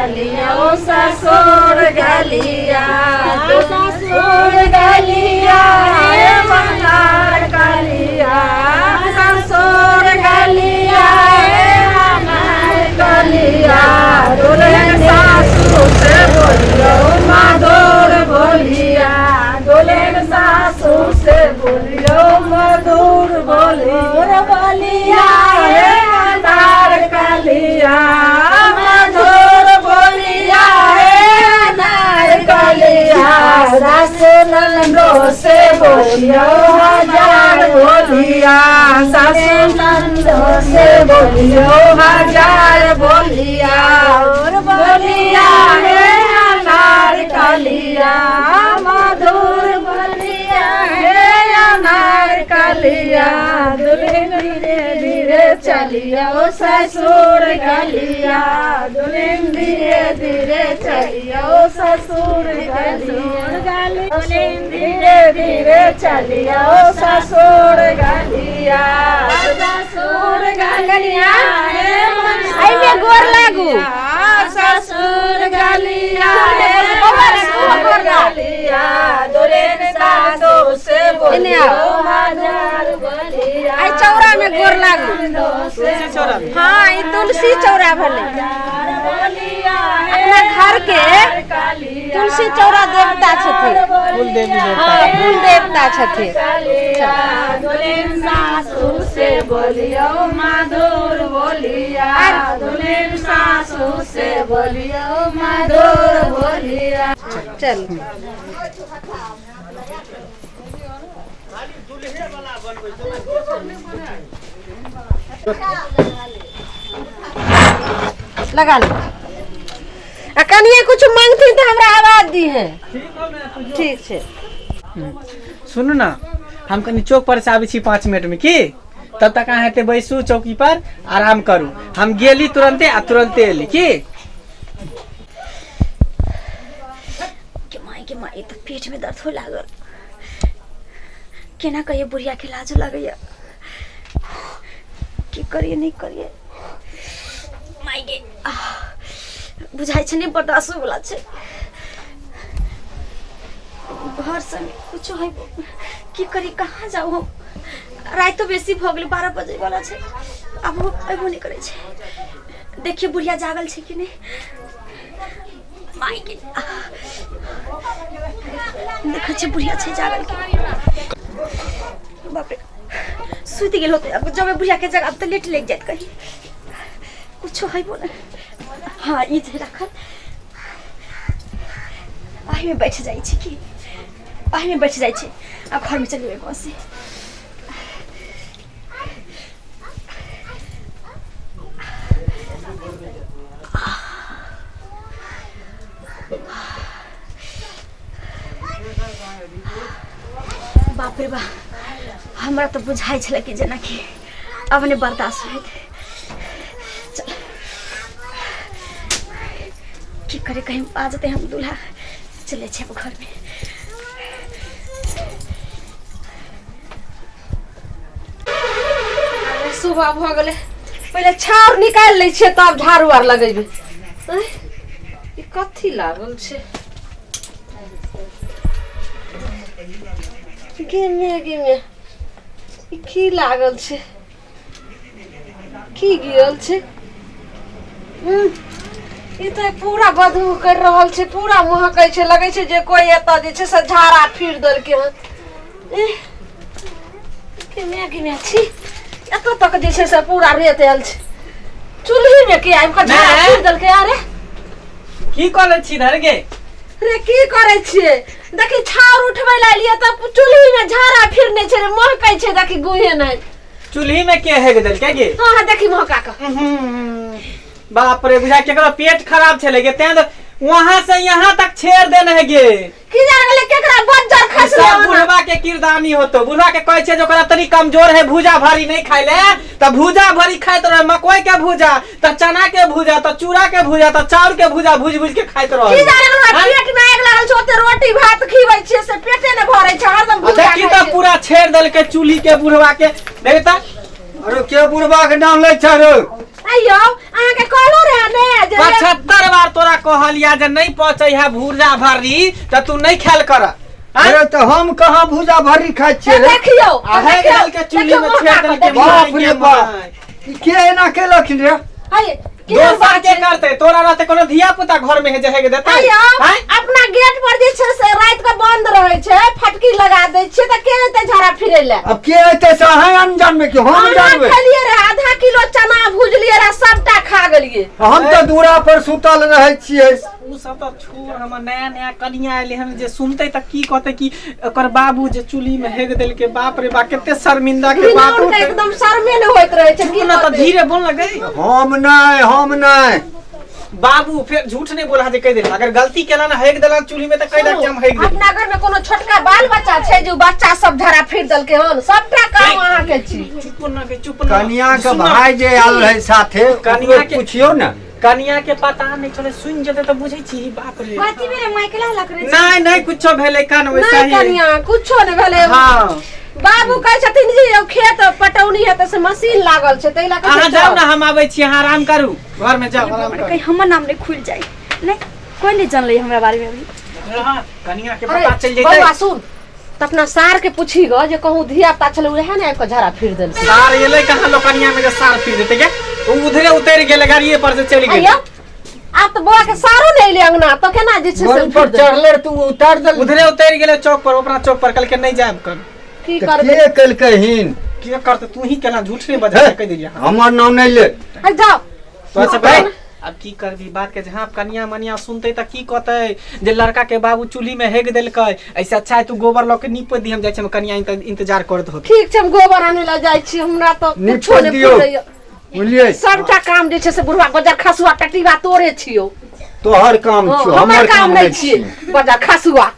चलियो ससुर गलिया, ससुर गलिया हे मनार कलिया, ससुर गलिया हे मनार कलिया। दुल्हन सासू से बोलियो मधुर बोलिया, दुल्हन सासू से बोलियो मधुर बोलिया, बोलिया हे अनार कलिया, मधुर बोलिया हे अनार कलिया। सासु ननदो से बोलियो हजार बोलिया, सासु ननदो से बोलियो हजार बोलिया, बोलिया हे अनार कलिया, मधुर बोलिया हे अनार कलिया। दुल्हन धीरे धीरे चलियो ससुर गलिया, दुल्हन धीरे धीरे चलियो ससुर गलिया, दुल्हन धीरे धीरे चलियो ससुर गलिया, ससुर गलिया हे एहिमे गोर लागू। ससुर गलिया हे ससुर गलिया, दुल्हन सासु से बोलियो हजार बोलिया। एहि चौरा में गोर लागू। हाँ, ई तुलसी चौरा भेलै। अपना घर के तुलसी चौरा देवता छथिन। कुल देवी देवता। हाँ, कुल देवता छथिन। दुल्हन सासु से बोलियो मधुर बोलिया, दुल्हन सासु से बोलियो मधुर बोलिया। चल लगा लो। आ कनिया कुछ मांगथिन तऽ हमरा आवाज दी है। ठीक छै। सुनू ना, हम कनि चौक पर से आबै छी 5 मिनट में, की तब तक अहाँ एते बैसू चौकी पर, आराम करू। हम गेली तुरंते आ तुरंते एली की। के माई के माई, तऽ पेट में दर्द हो लागल। केना कहिए, बुढ़िया के लाजो लगैया। की करिए नहीं करिए, माई गे, आह, बुझाइ छै नहि बर्दाश्त होय वाला छै। घर से कुछो है, की करी, कहाँ जाऊ हम? रातिो बेसी भऽ गेलै, 12 बजे वाला छै। आब अयबो नहि करै छै। देखिए बुढ़िया जागल छै कि नहि। माई के, आह, देखै छियै बुढ़िया छै जागल कि नहि। बाप रे, सुति गेल होतै। आब जब बुढ़िया के जगाब तऽ लेट लागि जायत। कहीं कुछो है नहि। हाँ, ई छै राखल, एहिमे बैठ जाइ छी। की एहिमे बैठ जाइ छी? आब घरमे चलिए बसी। बाप रे बा, हमरा तऽ बुझाइ छलै कि जेनाकि आब नहि बर्दाश्त होइत। चल, की करे, कहीं आ जेतै हम दूल्हा। चलै छी आब घरमे। सुबह भऽ गेलै, पहिले छाउर निकालि लै छियै तब झाड़ू आर लगेबै। आँय, ई कथी लागल छै? गे गे, ई की लागल छै? की गिरल छै? ई तऽ पूरा बदबू करि रहल छै, पूरा महकै छै। लगै छै जे कोइ एतऽ जे छै से झाड़ा फिर देलकै हन। एह, केने केने छी, एतऽ तक जे छै से पूरा रेत आयल छै। चूल्ही मे के आबि कऽ झाड़ा माय। फिर देलकै? अरे की करै छी धर गे? रे, की करै छियै? देखी, छाउर उठबै लए एलियै तऽ चूल्ही मे झाड़ा फिरने छै रे, महकै छै। देखी गुहे नहि। चूल्ही में के हेग देलकै गे? हाँ हाँ, देखी महका कऽ। बाप रे, बुझा केकरो पेट खराब छलै गे, तें वहां से यहाँ तक छेड़ देने है गे। की जान गेलै केकरा बज्जर खसलै। सब बुढ़वा के किरदानी होतो। बुढ़वा के कहै छै जे ओकरा तनी कमजोर है, भूजा भरी नहीं खाइ ले, त भूजा भरी खाइत रहे। मकई के भूजा, त चना के भूजा, त चूड़ा के भूजा, त चाउर के भूजा भूज भूज के खाइत रहे। की जाने हमरा पेट में आगि लागल छै। ओते रोटी भात खिबै छियै से पेटे ने भरै छै, हरदम आ भूजा देखी खाइ त छै। पूरा छेड़ देलकै चूल्ही के बुढ़वा के, देखी त। अरे, के बुढ़बा के नाम लै छ रे? आइयो अहाँके कहलो रहे ने जे 75 बार तोरा कहलिया जे नहीं पचै है भूजा भरी त तू नहीं खायल कर। अरे तऽ हम कहाँ भूजा भरी खाइ छियै रे? देखियौ आ हे देखियौ, गेल के चुल्ही देखियौ, में मुँह छेद का देलकै। देखियौ। बाप रे बाप, ई के एना केलखिन रे? आइए, केहन दोसर बात के छै? करते तोरा रहते कोनो धिया पुता घर में है जे हे के देतै? आइयो आँय? अपना गेट पर जे छै से राति के बंद रहै छै, फटकी लगा दै छियै तऽ के एतै झाड़ा फिरै लए? अब के एतै से अहाँ अनजान में कि हम अहाँ जानबै? खेलियै रहे आधा किलो चना भुजलियै रहे, सबटा खा गेलियै। हम तऽ दूरा पर सुतल रहै छियै। उ सब तऽ छोड़, हमर नया नया कनिया एलै हन, जे सुनते तऽ की कहते कि ओकर बाबू जे चूल्ही में हेग देलकै। बाप रे बाप, कते शर्मिंदा के बात घिनौन के होतै। एकदम शर्मे नहि होइत रहै छै। की ना तऽ कहतै? धीरे बोल ना गई। हम नहि, हम नहि। बाबू फेर झूठ नहीं बोला जे कह देला, अगर गलती केला ना हेग देला चूल्ही में तऽ कह दे कि हम हेग देली। अपना घर में कोनो छोटका बाल बच्चा छै जे बच्चा सब झाड़ा फिर देलकै हन? सबटा काम अहाँ के छी। चुप ना के, चुप ना। कनिया के सुन ना। भाई जे आयल रहै साथे, कनिया ओकरो के- पुछियौ ने। कनिया के पता नहीं चले, सुन जेते तऽ बुझै छी, बाप रे। कथी मेरे माइकला हल्ला करै छै? नहीं नहीं, कुछो भेलै कान वैसा नहि ही। कनिया, कुछो नहि भेलै। हाँ। बाबू कहै छथिन जे यौ खेत पटौनी हेतै से मशीन लागल छै, ताहि लए कऽ अहाँ जाउ ने, हम आबै छी, अहाँ आराम करू, घर में जाउ, आराम करू। कहीं हमर नाम नहीं खुल जाए। नहीं, कोई नहीं जानले हमरा बारे में अभी। हाँ, कनिया के अरे, पता चल बौआ जेतै। सुन तऽ अपना सार के पूछी गो जे कहूँ धिया पुता छलै उएह ने आबि कऽ झाड़ा फिर देलकै। सार एलै कहाँ लोकनिया में जे सार फिर देतै के? उ उधरे उतरि गेलै, गाड़िए पर से चलि गेलै। आइयो आब तऽ बौआ के सारो नहि एलै अंगना तऽ केना जे छै से गाड़ी पर फिर देलकै? चढ़ले तू उतार देल। उधरे उतरि गेलै चौक पर, अपना चौक पर कहलकै नहीं जायब कर। की तऽ करबै? के केलकै हिन? के करतै? तू ही केना झूठ नहीं बजा कहि देलियै। हमर नाम नहि ले। आ जाउ। तो सब अब की करबी बात के? जहाँ कनिया मनिया सुनते तऽ की कहते जे लड़का के बाबू चूल्ही में हेग देलकै। ऐसे अच्छा है तू गोबर लऽ के नीप दी, हम जाइ छी, हम कनिया इंतजार करत होत। ठीक छै, हम गोबर आनै लए जाइ छी, हमरा तऽ नीप कुछो नहि दियौ। फुरैया। बुझलियै? सबटा काम जे छै से बुढ़वा बजार खसुआ टटीबा तोरे छियौ। तोहर काम हँ, छियौ, हमर काम नहि छियै बजार खसुआ।